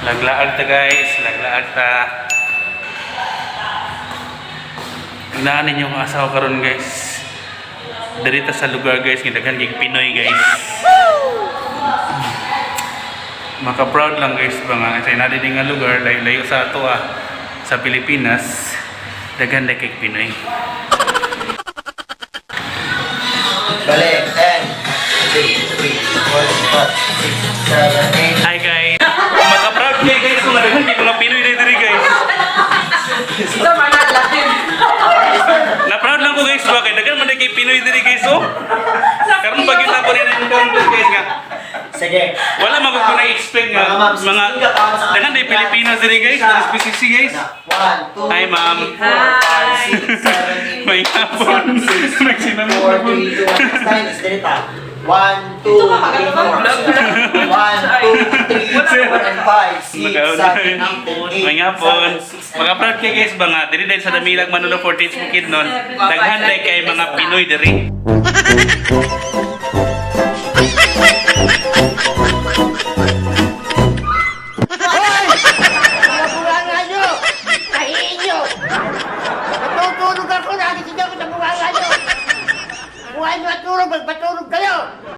Laglaag ta, guys, laglaag ta. Tingnan ninyo ang asawa karon, guys. Diri ta sa lugar, guys, nga daghan kay Pinoy, guys. Maka-proud lang, guys, ba nga sa inadi nga lugar, layo-layo sa ato ah, sa Pilipinas, daghan na kay Pinoy. Balik. 10, 2, 3, 4, 5, 6, 7, 8. Hi, guys. Maka-proud kay guys kung daghan kay mga Pinoy diri, guys. Sa mga live. Na-proud lang ko, guys, ba kay daghan man kay Pinoy diri, guys, oh. Karon pag kita ko rin ang encounter, guys, nga Sige. wala man ko na expect nga Mga ma'am, mga 16 ka tama sa daghan day Pilipinas diri, guys, sa SPCC, guys. 1, 2, Hi, ma'am. 3, 4, 5, 6, 7, 8. May hapon. Nagsinamot 4, na po. 3, 2, 1. Next time is ganito. 1, 2, 3, 4. 1, 2, 3, 4, and 5, 6, 7, 8, 8, May hapon. 7, 6, and Maka-proud kay guys ba nga diri dahil sa Damilag Manolo 14 Bukidnon, daghan day kay mga Pinoy diri.